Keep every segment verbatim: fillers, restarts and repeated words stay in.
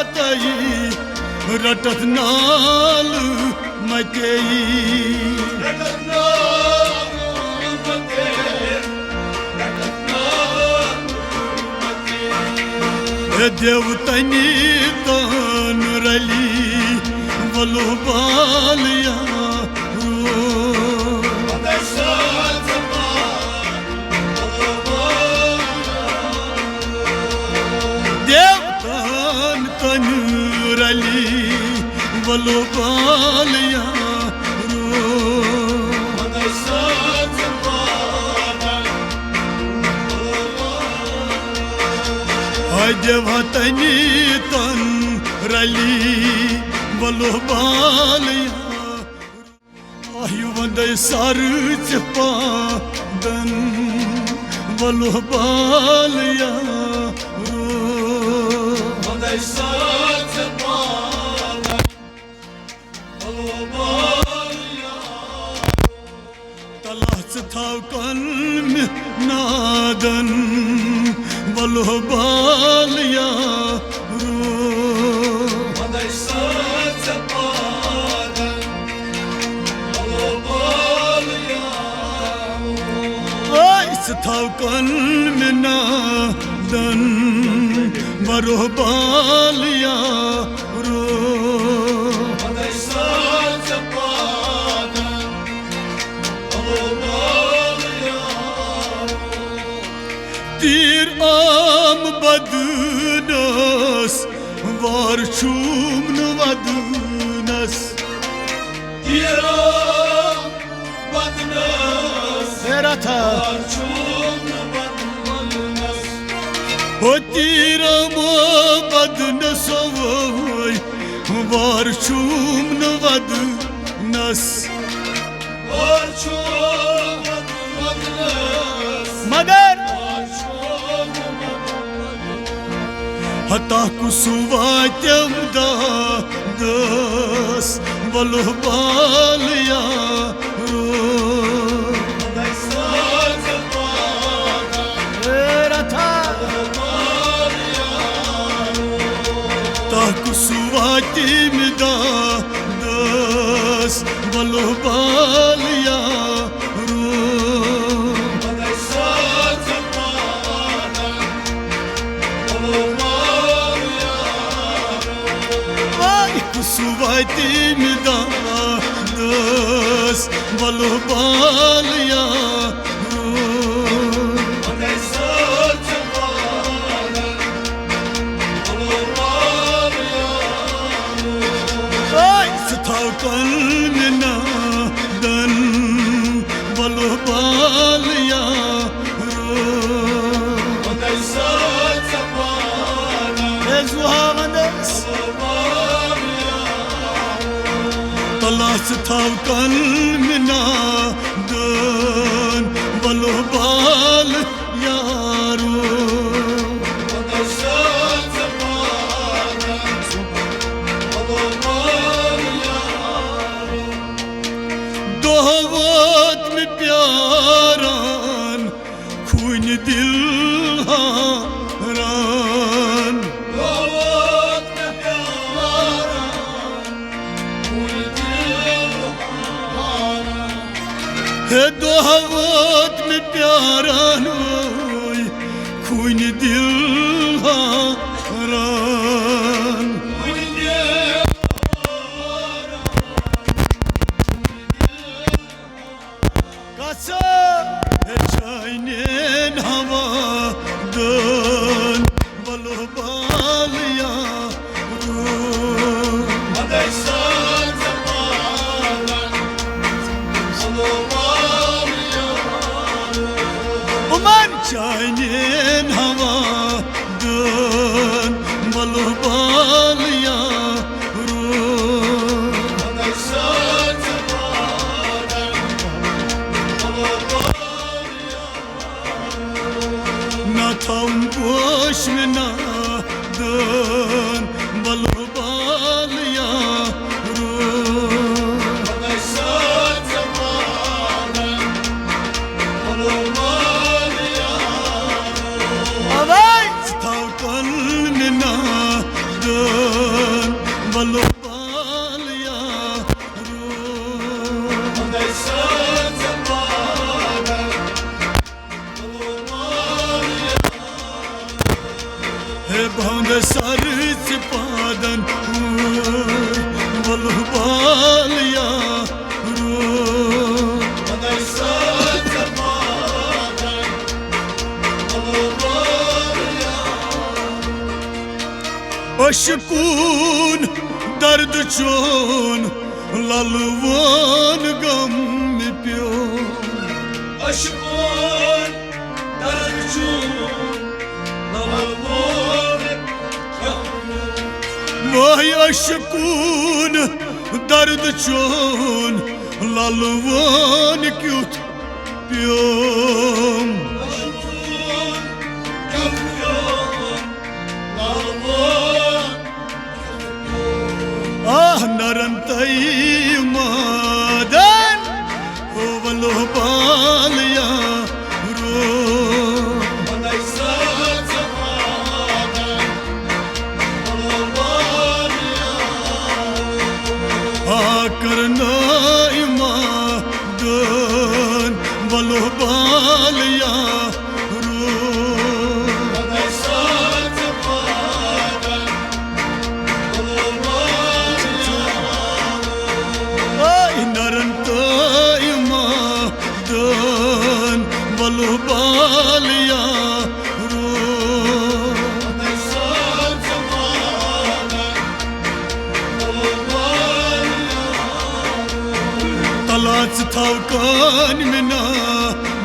تئی رٹتھ نال متے۔ دیوتنی تن رلی ولو بالیا رو۔ دیوتن تن رلی ولو بالیا رو۔ ہاے دیوتنی تن رلی ولو بالیا۔ آہیو وندے سر چہ پادن ولو بالیا رو۔ تلہ ژٕ تھاو کن مےٚ نادن ولو بالیا رو۔ ٲے ژٕ تھاو کن مےٚ نادن ولو بالیا رو۔ تیر عام بدنس وار چھوم نہ ودنس۔ تیر عام بدنس۔ حیرت ہے۔ وار چھوم نہ ودنس۔ ہو تیر عام بدنس وے وار چھوم نہ ودنس۔ مگر ہتا کُس واتم دادس ولو بالیا رو۔ اے رتھا۔ تہ کُس واتم دادس ولو بالیا رو۔ آے کُس واتم دادس ولو بالیا رو۔ آے ژٕ تھاو کن مےٚ نادن ولو بالیا رو۔ اے زُہا وندس۔ تلہ ژٕ تھاو کن مےٚ نادن ولو بالیا رو۔ دۄہ ووت مےٚ پیاران، خوٗنہِ دِل ہاران۔ ہے دۄہ ووت مےٚ پیاران، وٲے خوٗنہِ دِل ہاران۔ کَسہٕ چانٮ۪ن ہوا دٲن ولو بالیا رو۔ یِمَن چانٮ۪ن ہوا دٲن ولو بالیا رو۔ نہ تھاوُن پوش مےٚ نادان ولو بالیا رو۔ آواز تھاو کن مےٚ نادان ژٕ پادن وٲے، وَلُہ بالیا رو۔ عشقون درد چون للوان غم پیو۔ عشقون درد چون للوان غم پیو۔ واے عشقون درد چون للوان کیُتھ پیوم۔ آہ نرن تئی مادن، او ولو بالیا رو۔ آ کرنائی مادن، ولو بالیا رو۔ آئی نرن تئی مادن، ولو بالیا رو۔ تلاچ تھاو کان منا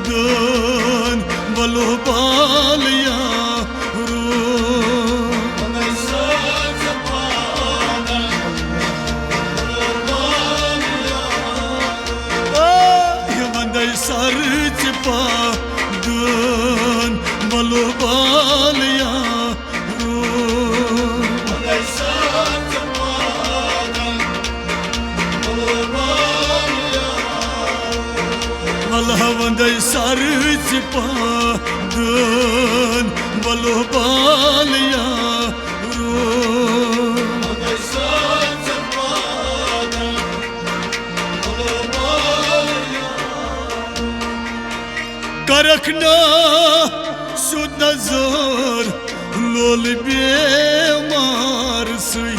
دن، ولو بالیا رو۔ آہ، وندے سر چپا دن، ولو بالیا رو۔ ولہ وندے سر چپا دن، ولو بالیا رو۔ کرکھ نا سیوٚد نظر لول بیمار سٕے۔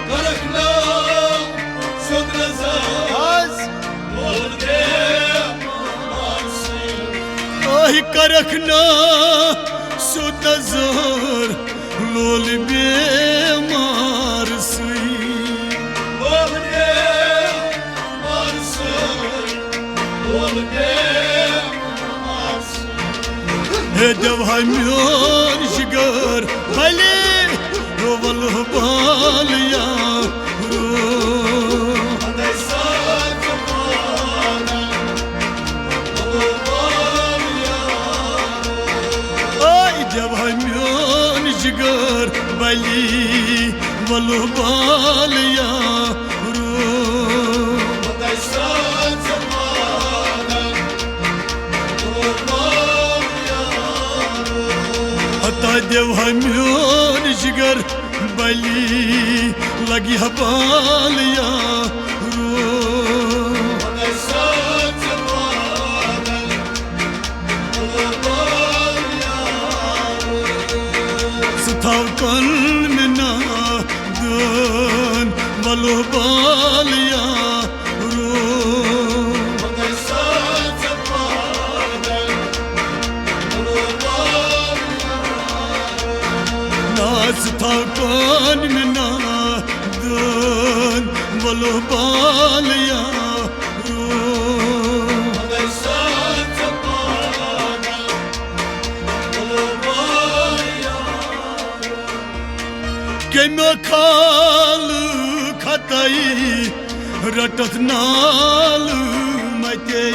کرکھ نا سیوٚد نظر آز لول بیمار سٕے۔ آہی کرکھ نا سیوٚد نظر لول بیمار سٕے۔ لول بیمار سٕے۔ لول بیمار سٕے۔ ہے دیوہا میون جگر بلی، رو ولہ بالیا رو۔ آئی دیوہا میون جگر بلی، ولہ بالیا رو۔ ہتا دیوہا میون جگر بلی، لگی ہا بالیا رو۔ سُہ تھاو کن منا دن، ولو بالیا رو۔ ناز تھاو کن منا دن، ولو بالیا رو۔ کمہِ خال خطائی رٹت نال متے۔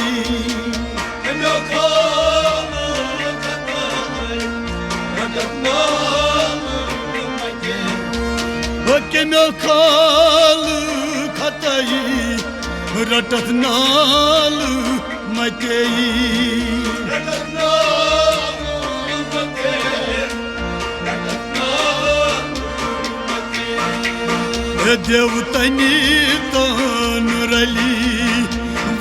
کمہِ خال خطائی رٹت نال متے۔ کمہِ خال خطائی رٹت نال متے۔ دیو تنی تن رلی،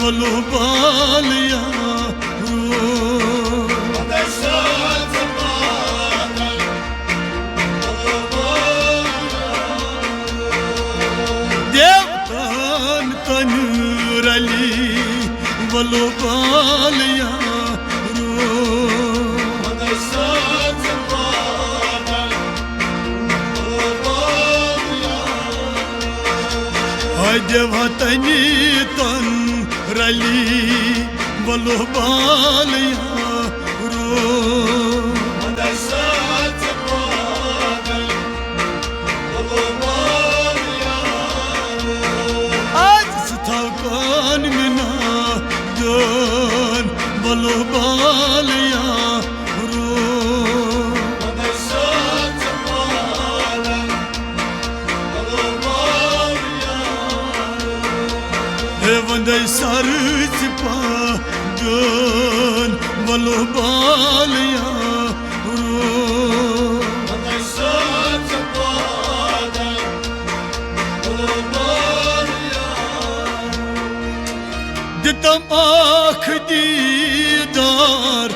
ولو بالیا رو۔ ولو بال یارو۔ ہدِ وطنی تن رلی ولو بال یارو۔ آز ستھو کان منا دن ولو بال یارو۔ ہے وندے سر چپا دن ولو بال یارو۔ دِتم اکھ دیٖدار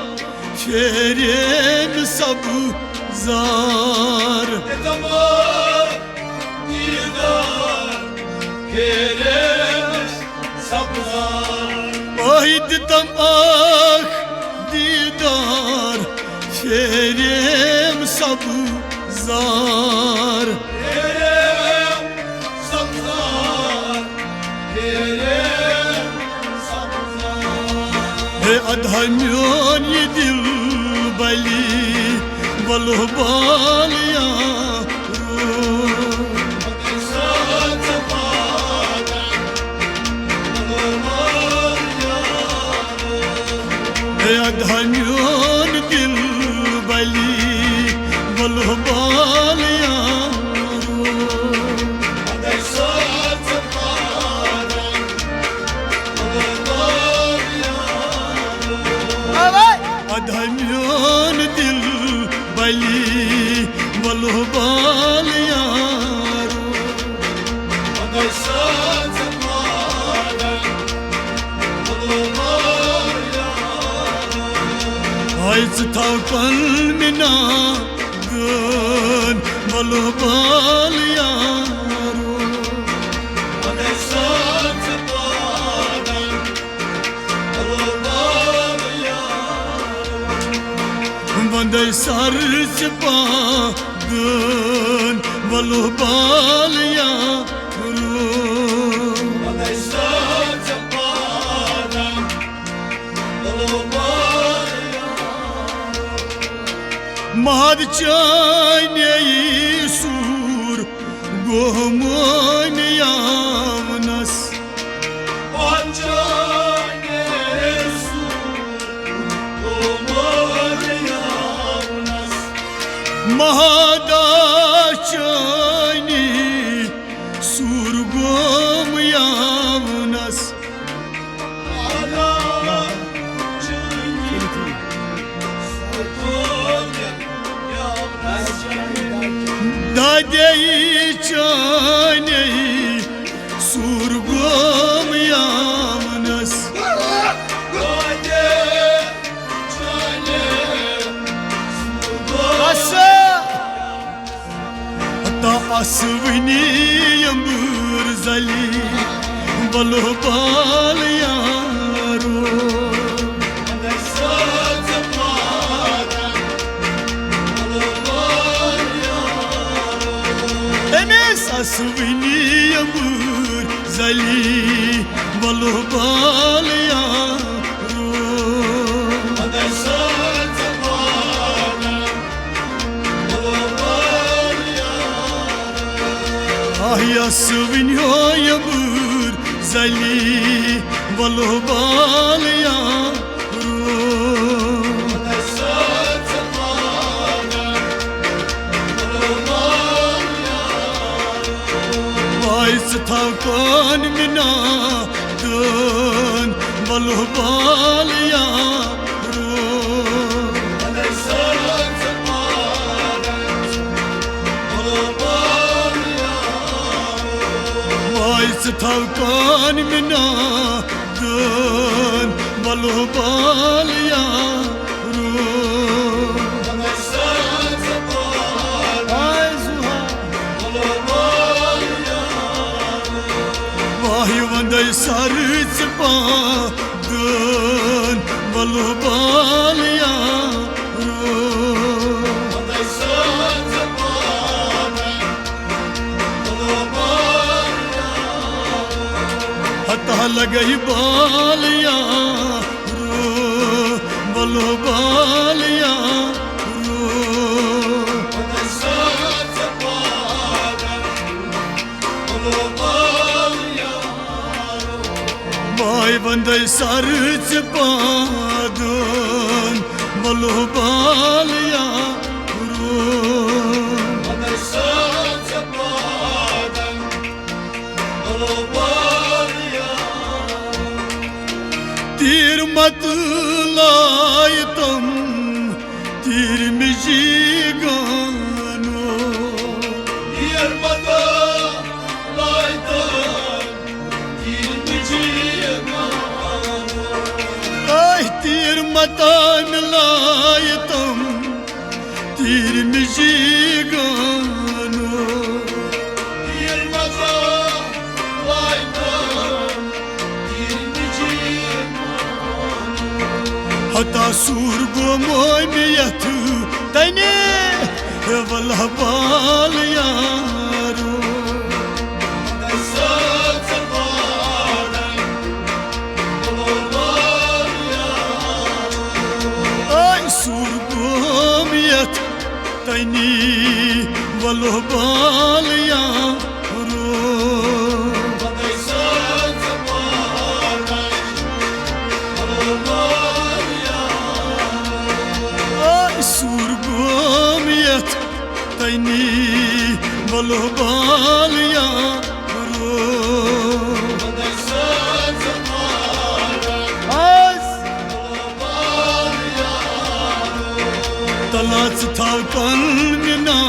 پھیریم سبزار۔ آہی دِتم اکھ دیٖدار پھیریم سبزار۔ ہے ادہا میون یہِ دل بلی ولو بال یارو۔ ہے ادہا میون دل بلی ولو بال یارو۔ ادہا میون دل بلی ولو بال یارو۔ آز ستھو کان منا دن ولو بال یارو۔ وندے سر چپا دن ولو بال یارو۔ مہد چانے سور گوم میاونس۔ مہدا چانی سور گوم یاونس۔ دادے چانے سور گوم یاونس۔ بس۔ تا اسونی یمبر زلی ولو بال یارو۔ أمِس اسونی یمبر زلی ولو بال یارو۔ آہ یس ونیو یمبر زلی ولو بال یارو۔ وای ژٕ تھاو کان منا دٲن ولو بال یارو۔ وای ژٕ تھاو کان منا دٲن ولو بال یارو۔ وای زُہا۔ وای وندے سر ژٕ پا دٲن ولو بال یارو۔ ہتا لگے بال یارو، ولو بال یارو۔ بھائی وندے سر چہ پادن، ولو بال یارو۔ تیر مت لائے تم، تیر مجی گانو۔ تیر مت لائے تم، تیر مجی گانو۔ اے تیر مت لائے تم، تیر مجی گانو۔ تیر مت لائے تم، تیر مجی گانو۔ ہتا سور گومو یتھ تنے، ہے ولہ بال یارو۔ اے سور گوم یتھ تنی، ولو بال یارو۔ اے سور گوم یتھ تنی، ولو بال یارو۔ تلا ژٕ تھاو کن منا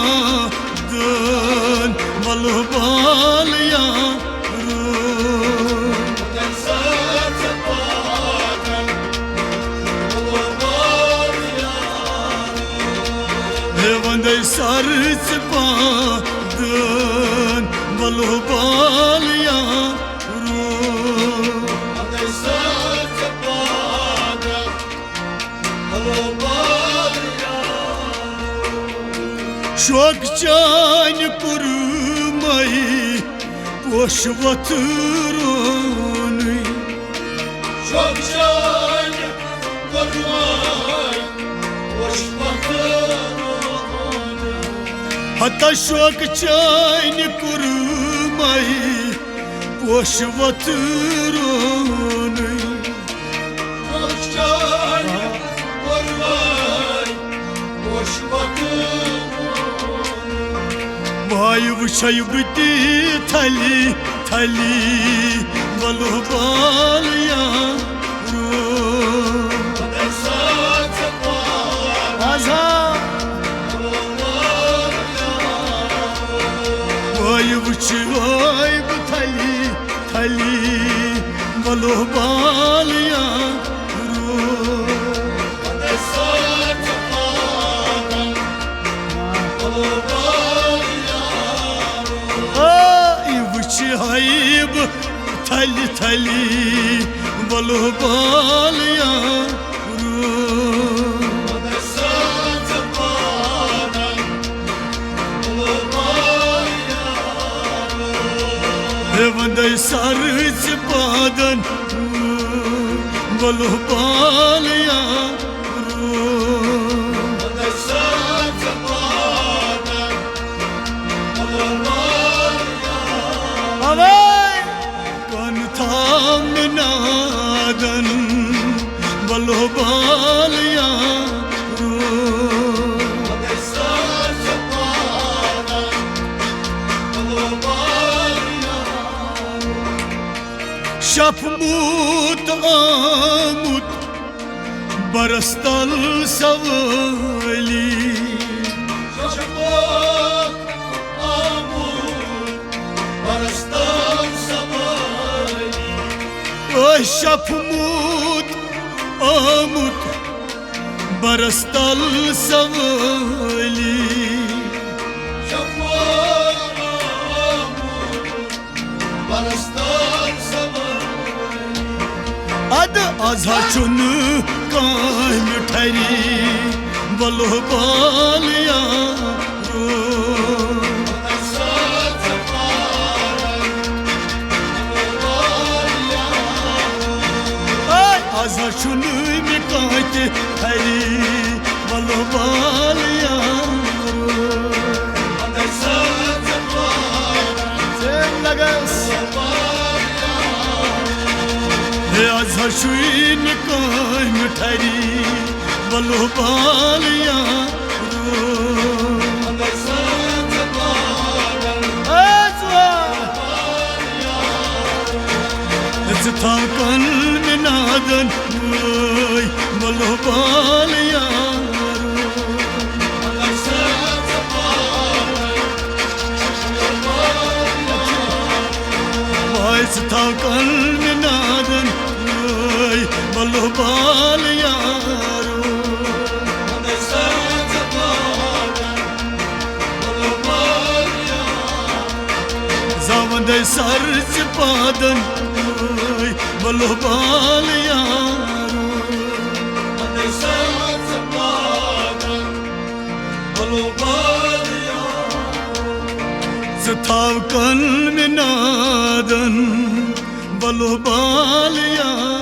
دٲن، ولو بال یارو۔ ہے وندے سر چہ پادن، ولو بال یارو۔ شوق چانہِ کُرمے پوش وتھ رونٕے۔ شوق چانہِ کُرمے پوش وتھ رونٕے۔ ہتا شوق چانہِ کُرمے پوش وتھ رونٕے۔ وای وٕچھے بہٕ تی تھلی تھلی، ولو بال یارو۔ آزا۔ وای وٕچھے بہٕ تھلی تھلی، ولو بال یارو۔ آے وٕچھے بہٕ تھلی تھلی، ولو بال یارو۔ ہے وندے سر چہ پادن، ولو بال یارو۔ اوے! کن تھاو مےٚ نادن، ولو بال یارو۔ شپھ موت آمُت برس تل سوٲلی۔ أے شپھ موت آمُت برس تل سوٲلی۔ شپھ موت آمُت برس تل سوٲلی۔ ادٕ از ہا چھُنہٕ کامہِ ٹھری، بلو بال یارو۔ اے، از ہا چھُنہٕ مےٚ کانٛہہ تہِ ٹھری، بلو بال یارو۔ لگس۔ ہے، از ہا چھُے نہٕ کامہِ ٹھری، بلو بال یارو۔ از وا۔ ژٕ تھاو کن مےٚ نادن وٲے، بلو بال یارو۔ وای ژٕ تھاو کن مےٚ نادن وٲے، بلو بال یارو۔ زاوندے سر ژٕ پادن وٲے، بلو بال یارو۔ ژٕ تھاو کن مےٚ نادن، بلو بال یارو۔